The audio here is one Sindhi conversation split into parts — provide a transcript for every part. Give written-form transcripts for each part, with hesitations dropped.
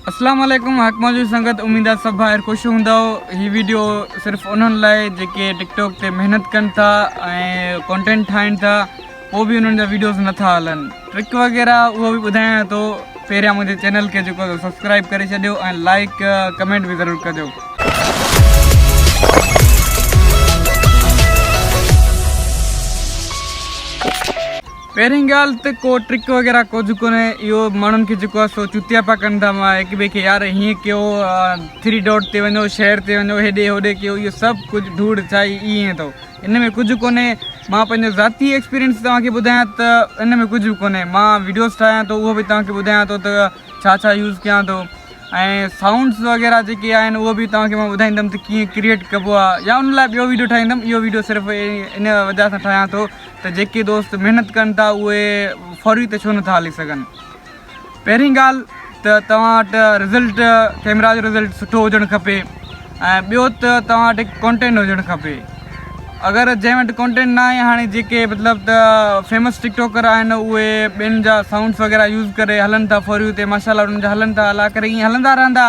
اسلام عليڪم حق موجود سنگت اميد آ سڀ ڀائر خوش هوندؤ هي ويڊيو صرف انهن لاء جيڪي ٽڪ ٽاڪ تي محنت ڪن ٿا ۽ ڪانٽينٽ ٺاهين ٿا پوء به انهن جا ويڊيوز نٿا هلن ٽرڪ وغيره اهو به ٻڌايان ٿو پهريان منهنجي چينل کي جيڪو سبسڪرائب ڪري ڇڏيو ۽ لائڪ ڪمينٽ به ضرور ڪجو. پهرين ڳالهه ته ڪو ٽرڪ وغيره ڪجهه ڪونهي اهو ماڻهن کي جيڪو آهي سو چتيا پيا ڪن ٿا مان هڪ ٻئي کي يار هيئن ڪيو ٿري ڊاٽ تي وڃو شيئر تي وڃو هيڏي هوڏي ڪيو اهو سڀ ڪجهه ڌوڙ ڇائي ائين اٿو ان ۾ ڪجهه ڪونهي مان پنهنجو ذاتي ايڪسپيرينس توهان کي ٻڌايان ته ان ۾ ڪجهه به ڪونهي مان ويڊيوز ٺاهيان ٿو اهو به توهان کي ٻڌايان ٿو ته ڇا ڇا يوز ڪيان ٿو ۽ سائونڊس وغيره جيڪي آهن اهو به توهان کي مان ٻڌائيندم ته ڪيئن ڪريئيٽ ڪبو آهي يا ان لاء ٻيو ويڊيو ٺاهيندم اهو ويڊيو صرف ان وجه سان ٺاهيان ٿو ته جيڪي دوست محنت ڪن ٿا اهي فوري ته ڇو نٿا هلي سگهن پهرين ڳالهه ته توهان وٽ رزلٽ ڪيمرا جو رزلٽ سٺو هجڻ کپي ۽ ٻيو ته توهان وٽ هڪ ڪانٽينٽ هجڻ کپي اگر جنهن وٽ ڪانٽينٽ نه آهي هاڻي جيڪي مطلب ته فيمس ٽڪ ٽاڪر آهن اهي ٻين جا سائونڊس وغيره يوز ڪري هلن ٿا فور يو تي ماشاء الله انهن جا هلن ٿا الله ڪري ائين هلندا رهندا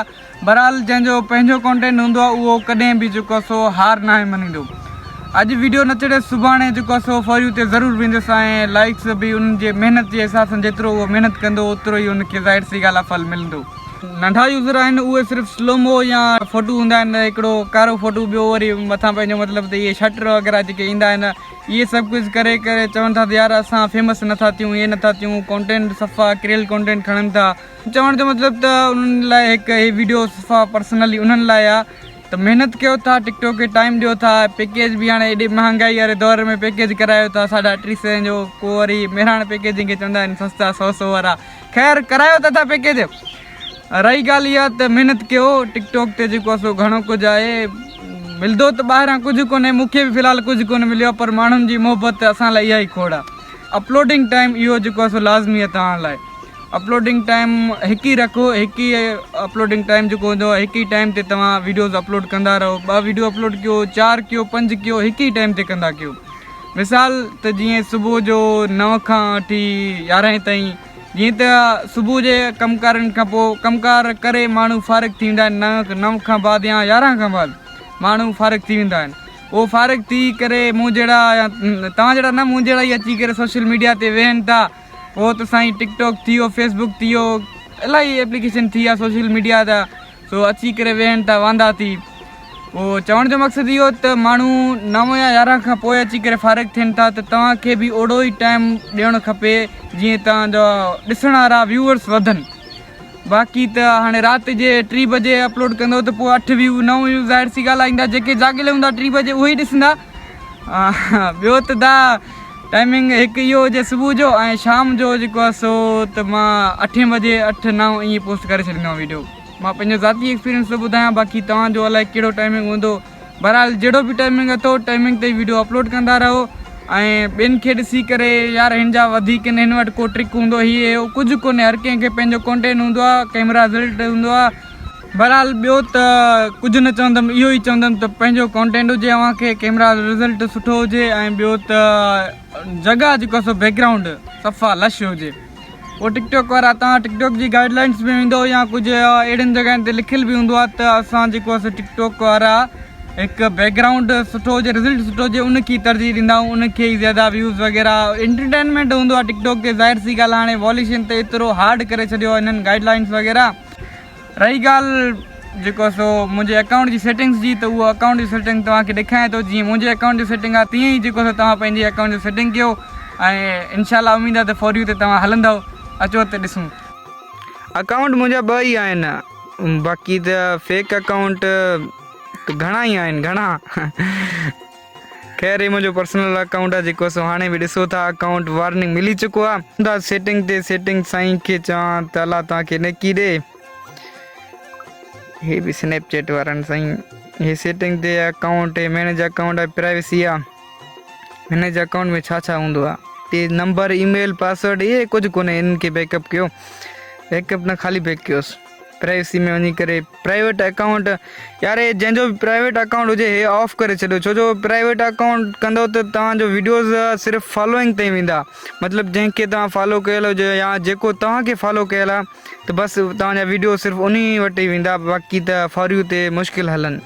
بهرحال جنهن جو پنهنجو ڪانٽينٽ هوندو آهي اهو ڪڏهن به جيڪو آهي سو هار ناهي مڃيندو اڄ ويڊيو نه چڙهي سڀاڻي جيڪو آهي سو فور يو تي ضرور ويندس ۽ لائڪس به انهن جي محنت جي حساب سان جيترو اهو محنت ڪندو اوترو ئي ان کي ظاهر سي ڳالهه آهي ڦل ملندو. ننڍا يوزر آهن اهي صرف سلومو يا فوٽو هوندا آهن هڪڙو ڪارو فوٽو ٻيو وري مٿان پنهنجو مطلب ته اهي شٽر وغيره جيڪي ايندا آهن اهي سڀ ڪجهه ڪري ڪري چون ٿا ته يار اسان فيمس نٿا ٿيون اهي نٿا ٿيون ڪانٽينٽ صفا ڪريل ڪانٽينٽ کڻن ٿا چوڻ جو مطلب ته انهن لاء هڪ هي ويڊيو صفا پرسنلي انهن لاء آهي ته محنت ڪيو ٿا ٽڪ ٽاڪ کي ٽائيم ڏيو ٿا پيڪيج به هاڻي ايڏي مهانگائي واري دور ۾ پيڪيج ڪرايو ٿا ساڍا ٽي سئين جو ڪو وري مهراڻ پيڪيج جنهن کي چوندا آهن سستا سو سو وارا خير ڪرايو ته ٿا پيڪيج. رهي ڳالهه اها ته محنت ڪيو ٽڪ ٽاڪ تي جيڪو آهي سو گهڻو ڪجهه آهي ملدو ته ٻاهران ڪجهه ڪونهي مون کي به في الحال ڪجهه ڪونه مليو آهي پر ماڻهن جي محبت اسان لاء اها ئي کوڙ آهي اپلوڊنگ ٽائيم اهو جيڪو آهي سو لازمي آهي توهان لاء اپلوڊنگ ٽائيم هڪ ئي رکو هڪ ئي اپلوڊنگ ٽائيم جيڪو هوندو آهي هڪ ئي ٽائيم تي توهان ويڊيوز اپلوڊ ڪندا رهو ٻه ويڊيو اپلوڊ ڪيو چار ڪيو پنج ڪيو هڪ ئي ٽائيم تي ڪندا ڪيو مثال ته جيئن صبح جو نو کان وٺي يارهين تائين جيئن ته صبح جي ڪم ڪارن کان پوء ڪم ڪار ڪري ماڻهو فارغ ٿي ويندا آهن نو کان بعد يا يارهن کان بعد ماڻهو فارغ ٿي ويندا آهن اهو فارغ ٿي ڪري مون جهڙا يا توهان جهڙا نه مون جهڙا ئي اچي ڪري سوشل ميڊيا تي ويهن ٿا پوء ته سائين ٽڪ ٽاڪ ٿي ويو فيس بڪ ٿي ويو الاهي ايپليڪيشن ٿي ويا سوشل ميڊيا جا سو اچي ڪري ويهن ٿا واندا ٿي. پوء چوڻ جو مقصد اهو ته ماڻهو نو يا يارهن کان پوء اچي ڪري فارغ ٿين ٿا ته توهان کي به اوڙو ئي ٽائيم ڏيڻ کپي جيئن توهان جا ڏسڻ وارا ويوئرس وڌن. باقي ته هاڻي رات جي ٽي بجي اپلوڊ ڪندو ته پوء اٺ ويو نو ويو ظاهر سي ڳالهه ايندا جيڪي جاڳيل هوندا ٽي بجي اهي ئي ڏسندا. ٻيو ته دا ٽائمنگ هڪ اهو هجي صبح جو ۽ شام جو جيڪو آهي سو ته مان اٺين بجي اٺ نو ائين پوسٽ ڪري ڇڏيندو آهيان ويڊيو. مان پنهنجو ذاتي ايڪسپيرينس ٿو ٻڌايان باقي توهان جو الائي ڪهڙو ٽائمنگ هوندو بهرحال جهڙو به ٽائمنگ اٿو ٽائمنگ تي ويڊيو اپلوڊ ڪندا رهو ۽ ٻين کي ڏسي ڪري يار هن جا وڌيڪ آهن هن وٽ ڪو ٽرڪ هوندو هي هي ڪجهه ڪونهي هر ڪنهن کي پنهنجو ڪانٽينٽ هوندو آهي ڪيمرا رزلٽ هوندو آهي بهرحال ٻيو ته ڪجهه نه چوندم اهو ئي چوندم ته پنهنجو ڪانٽينٽ هجي اوهان کي ڪيمرا رزلٽ سٺو هجي ۽ ٻيو ته جڳهه جيڪو سو بيڪ گرائونڊ صفا لش هجي پوء ٽڪ ٽاڪ وارا توهان ٽڪ ٽاڪ جي گائيڊ لائنس ۾ ويندو يا ڪجهه اهڙين جڳهين تي لکيل به هوندو آهي ته اسان جيڪو آهي سو ٽڪ ٽاڪ وارا هڪ بيڪ گرائونڊ سٺو هجي رزلٽ سٺو هجي ان کي ترجيح ڏيندا آهيون ان کي ئي زياده ويوز وغيره انٽرٽينمينٽ هوندو آهي ٽڪ ٽاڪ تي ظاهر سي ڳالهه هاڻي واليشن ته ايترو هارڊ ڪري ڇڏيو آهي انهن گائيڊ لائنس وغيره رهي ڳالهه جيڪو سو منهنجي اڪائونٽ جي سيٽنگس جي ته اهو اڪائونٽ جي سيٽنگ توهان کي ڏيکاريان ٿو جيئن منهنجي اڪائونٽ جي سيٽنگ آهي تيئن ئي جيڪو سو توهان پنهنجي اڪائونٽ جي سيٽنگ ڪيو ۽ انشاء الله اميد آهي ته فور يو تي توهان هلندؤ اچو ته ڏسون. اڪائونٽ منهنجا ٻه ئي آهن باقي ته فيڪ اڪائونٽ ته گهڻا ئي آهن گهڻا. خير هي منهنجو پرسنل اڪائونٽ آهي جيڪو سو هاڻي به ڏسو ٿا اڪائونٽ وارننگ ملي چڪو آهي. دا سيٽنگ تي سيٽنگ سائين کي چوان ته الله توهان کي نيڪي ڏي. هي به سنيپ چيٽ وارن سائين هي سيٽنگ تي اڪائونٽ هي مينيج اڪائونٽ آهي پرائيويسي آهي مينيج اڪائونٽ ۾ ڇا ڇا هوندو آهي هي نمبر اي ميل پاسورڊ اهي ڪجهه ڪونهي انهن کي بيڪ اپ ڪيو بيڪ اپ نه خالي بيڪ ڪيوس. پرائيويسي ۾ وڃي ڪري پرائيويٽ اڪائونٽ يار هي جنهن جو به پرائيويٽ اڪائونٽ هجي هي آف ڪري ڇڏيو ڇو جو پرائيويٽ اڪائونٽ ڪندو ته توهان جو ويڊيوز صرف فالوئنگ تائين ويندا مطلب جنهن کي توهان فالو ڪيل هجي يا جيڪو توهان کي فالو ڪيل آهي ته بس توهان جا ويڊيو صرف انهي وٽ ئي ويندا باقي ته فار you تي مشڪل هلن.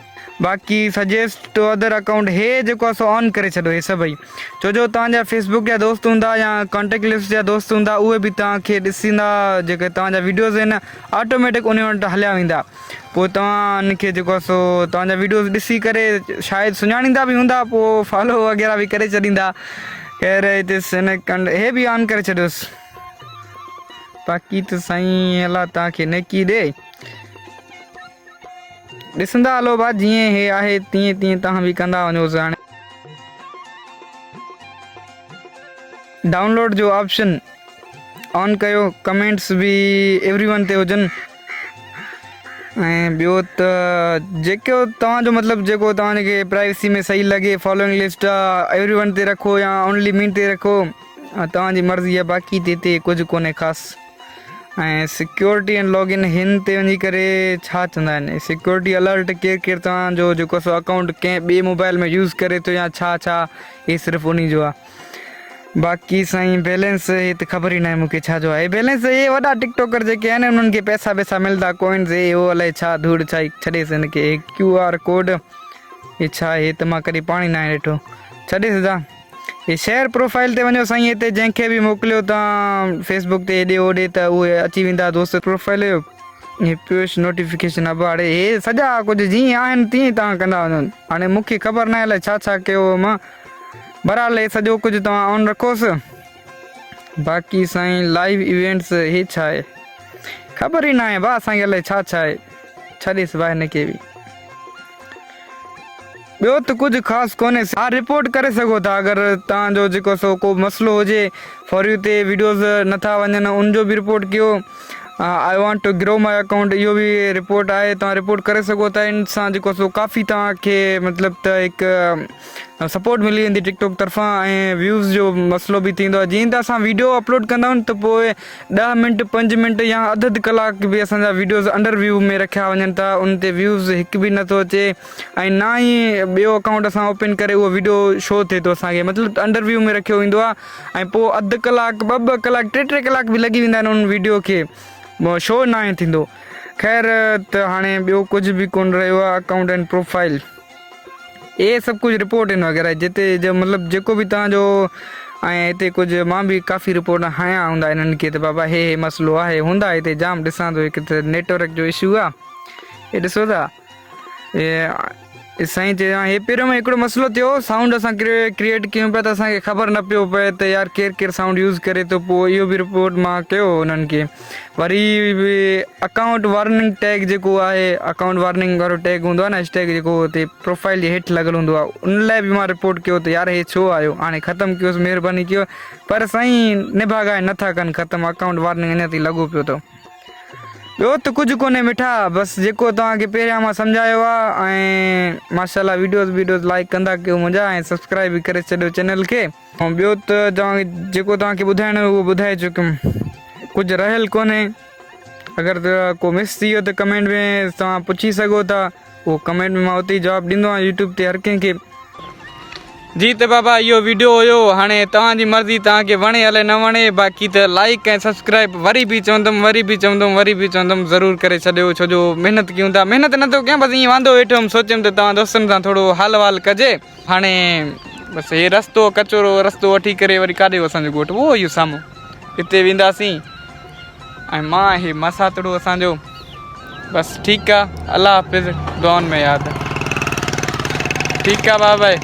باقي سجيسٽ ٽو ادر اڪائونٽ هي جيڪو آهي سو آن ڪري ڇڏيو هي سڀئي ڇو جو توهان جا فيس بڪ جا دوست هوندا يا ڪانٽيڪٽ لسٽ جا دوست هوندا اهي به توهان کي ڏسيندا جيڪي توهان جا ويڊيوز آهن آٽوميٽڪ انهي وٽ هليا ويندا پوء توهان ان کي جيڪو آهي سو توهان جا ويڊيوز ڏسي ڪري شايد سڃاڻيندا به هوندا پوء فالو وغيره به ڪري ڇڏيندا خير هتي سنڪنڊ هي به آن ڪري ڇڏيوس باقي ته سائين الله توهان کي نيڪي ڏي. ڏسندا هلو ڀا جيئن هي آهي تيئن تيئن توهان به ڪندا وڃوس هاڻي ڊائونلوڊ جو آپشن آن ڪيو ڪمينٽس به ايوري ون تي هجن ۽ ٻيو ته جيڪو توهان جو مطلب جيڪو توهان کي پرائيويسي ۾ صحيح لڳي فالوئنگ لسٽ ايوري ون تي رکو يا اونلي مي تي رکو توهان جي مرضي آهي باقي تي تي ڪجهه ڪونهي خاص ۽ سيڪيورٽي اينڊ لاگ ان هن تي وڃي ڪري ڇا چوندا آهن سيڪيورٽي الرٽ ڪير ڪير توهان جو جيڪو سو اڪائونٽ ڪنهن ٻي موبائل ۾ يوز ڪري ٿو يا ڇا ڇا هي صرف انهي جو آهي باقي سائين بيلنس هي ته خبر ئي ناهي مونکي ڇا جو آهي بيلنس هي وڏا ٽڪ ٽاڪر جيڪي آهن انهن کي پئسا پئسا ملدا ڪوئنز هي هو الائي ڇا ڌوڙ ڇا ڇڏيس هن کي ڪيو آر ڪوڊ هي ڇا هي ته مان ڪڏهن پاڻ ئي ناهي ڏٺو ڇڏيس دا هي شيئر پروفائل تي وڃو سائين هتي جنهن کي به موڪليو تان فيس بڪ تي هيڏي هوڏي ته اهي اچي ويندا دوست پروفائل جو هي پوش نوٽيفڪيشن ابا اڙي هي سڄا ڪجهه جيئن آهن تيئن توهان ڪندا وڃو هاڻي مون کي خبر ناهي الائي ڇا ڇا ڪيو هو مان بهرحال هي سڄو ڪجهه توهان آن رکوس باقي سائين لائيو ايونٽس هي ڇا آهي خبر ئي ناهي با اسان کي الائي ڇا ڇا آهي ڇڏيس با هن کي به ٻيو ته ڪجهه خاص ڪونهي. ها رپورٽ ڪري سگهو ٿا اگر توهان جو جيڪو سو ڪو مسئلو هجي فار you تي ويڊيوز نٿا وڃن ان جو به رپورٽ ڪيو I want to grow my account اهو به رپورٽ آهي توهان رپورٽ ڪري سگهو ٿا ان سان جيڪو سو ڪافي توهان کي مطلب ته هڪ سپورٽ ملي ويندي ٽڪ ٽاڪ طرفان ۽ ويوز جو مسئلو به ٿيندو آهي جيئن ته اسان ويڊيو اپلوڊ ڪندا آهيون ته پوء ڏهه منٽ پنج منٽ يا اڌ اڌ ڪلاڪ به اسان جا ويڊيوز انڊر ويو ۾ رکيا وڃن ٿا ان تي ويوز هڪ به نٿو اچي ۽ نه ئي ٻيو اڪائونٽ اسان اوپن ڪري اهو ويڊيو شو ٿئي ٿو اسان کي مطلب ته انڊر ويو ۾ رکيو ويندو آهي ۽ پوء اڌ ڪلاڪ ٻه ٻه ڪلاڪ ٽي ٽي ڪلاڪ به لڳي ويندا آهن ان ويڊيو کي شو ناهي ٿيندو خير ته هاڻي ٻيو ڪجهه به ڪونه رهيو آهي اڪائونٽ اينڊ پروفائل اهي سڀ ڪجهه رپورٽ آهن وغيره جتي جو مطلب جيڪو به تان جو ۽ هتي ڪجهه مان به ڪافي رپورٽ هنيا هوندا انهن کي ته بابا هي هي مسئلو آهي هوندا هتي جام ڏسان ٿو هڪ ته نيٽورڪ جو اشو آهي هي ڏسو ٿا سائين چيو هي پهريون ۾ هڪڙو مسئلو ٿيو سائونڊ اسان ڪريئيٽ ڪيون پيا ته اسان کي خبر نه پيو پئي ته يار ڪير ڪير سائونڊ يوز ڪري ٿو پوء اهو به رپورٽ مان ڪيو انهن کي وري به اڪائونٽ وارننگ ٽيگ جيڪو آهي اڪائونٽ وارننگ وارو ٽيگ هوندو آهي نه هيش ٽيگ جيڪو هتي پروفائل جي هيٺ لڳل هوندو آهي ان لاء به مان رپورٽ ڪيو ته يار هي ڇو آيو هاڻي ختم ڪيوس مهرباني ڪيو پر سائين نڀاڳا نٿا ڪن ختم اڪائونٽ وارننگ اڃا تائين لڳو پيو اٿو ٻيو ته ڪجهه ڪونهي مٺا بس جيڪو توهان کي پهريان مان سمجهايو آ ۽ ماشاءالله ويڊيوز ويڊيوز لائڪ ڪندا ڪيو منهنجا ۽ سبسڪرائب به ڪري ڇڏيو چينل کي ۽ ٻيو ته توهان کي جيڪو توهان کي ٻڌائڻو هو اهو ٻڌائي چڪم ڪجهه رهيل ڪونهي اگر ڪو مس ٿي ويو ته ڪمينٽ ۾ توهان پڇي سگهو ٿا اهو ڪمينٽ ۾ مان اتي ئي جواب ڏيندو آهيان يوٽيوب تي هر ڪنهن کي. جي ته بابا اهو ويڊيو هيو هاڻي توهان جي مرضي توهان کي وڻي الائي نه وڻي باقي ته لائيڪ ۽ سبسڪرائب وري به چوندم وري به چوندم وري به چوندم ضرور ڪري ڇڏيو ڇو جو محنت ڪيون ٿا محنت نه ٿو ڪيان بس ائين واندو ويٺو هيم سوچيم ته توهان دوستن سان ٿورو حال احوال ڪجي هاڻي بس هي رستو ڪچورو رستو وٺي ڪري وري ڪاڏي اسان جو ڳوٺ اهو اهو سامهون اتي وينداسين ۽ مان هي مساتڙو اسان جو بس ٺيڪ آ الله حافظ دعائن ۾ ياد ٺيڪ آ بابا.